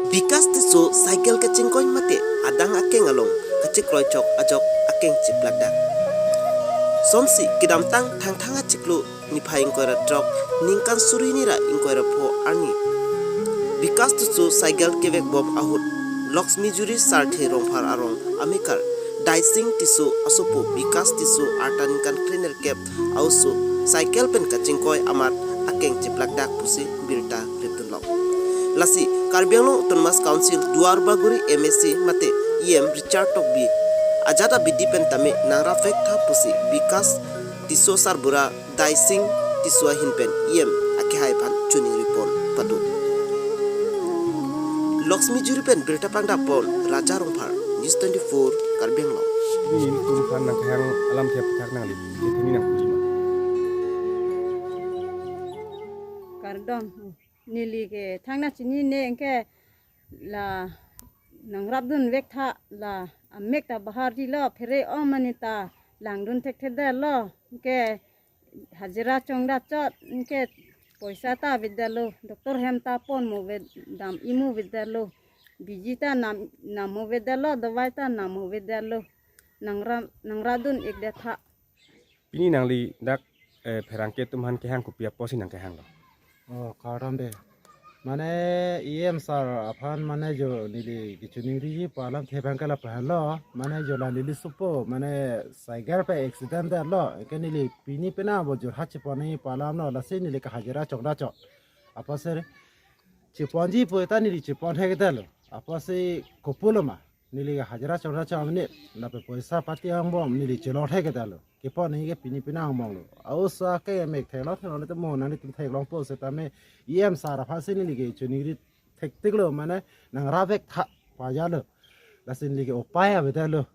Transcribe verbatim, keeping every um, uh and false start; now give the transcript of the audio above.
Bikas Tisso cycle kachingkoi mate adang akeng along kachekroi chok ajok akeng chiplakdak. Sonsi kedamtang Thangthang achiklo niphai ingkoi ra throk ningkan suri hini ra ingkoi ra pho arni Bikas Tisso cycle kevekbom ahut Laxmijuri Sarthe Rongphar arong amekar Daising Tisso asopo Bikas Tisso arta ningkan krenerkep a-oso cycle pen kachingkoi amat akeng chiplakdak pusi birta ripdunlong. Lasi Karbi Anglong Autonomous Council Duar Bagori M A C mate E M Richard Tokbi ajat abidi pen tame nangrap vektha pusi Bikas Tisso sarbura Daising Tisso ahin pen E M akehai aphan choningri pon pado. Laxmijuri pen birta pangdapon Raja Rongphar, News twenty-four, Karbi Anglong. Ini, ini tum aphan nangkehang alamthe aphuthak nangli, je theni nangpuji ma? Kardom, neli ke thangnac chinine anke la nangrapdun vektha, la amek ta bahar dilo, phere om mani ta langdun thekthedetlo, anke hajira chongdachot, anke poisa ta avedetlo, doctor hem ta ponmovedam, imovedetlo, biji ta nam, nammovedetlo, dawai ta nammovedetlo, nangra, nangrapdun ikdetha. Pini nangli dak, eh, pherangke atum aphan kehang kopi apotsi nangkehanglo? Oh, kardom de. Mane E M sir aphan mane jo neli kachoningri pu alamthe abang ke lapu henlo. Mane jo la neli sopo, mane cycle pen accident detlo. Anke neli pini penang bo Jorhat chepon nangji pu alamlo. Lasi neli ke hajira chongdachot. Apotsi cheponji pu ta neli chepon thekdetlo. Apotsi kopulo ma, neli ke hajira chongdachot mane, lapen poisa pati angbong neli chelong thekdetlo. Kepon nangji ke pini penang angbonglo. A-oso ke mek theklong theklong te mo nanglitum theklongpo setame E M sir aphansi neli kachoningri thektiklo mane nangrap vektha pu ajatlo. Lasi neli ke upai avedetlo.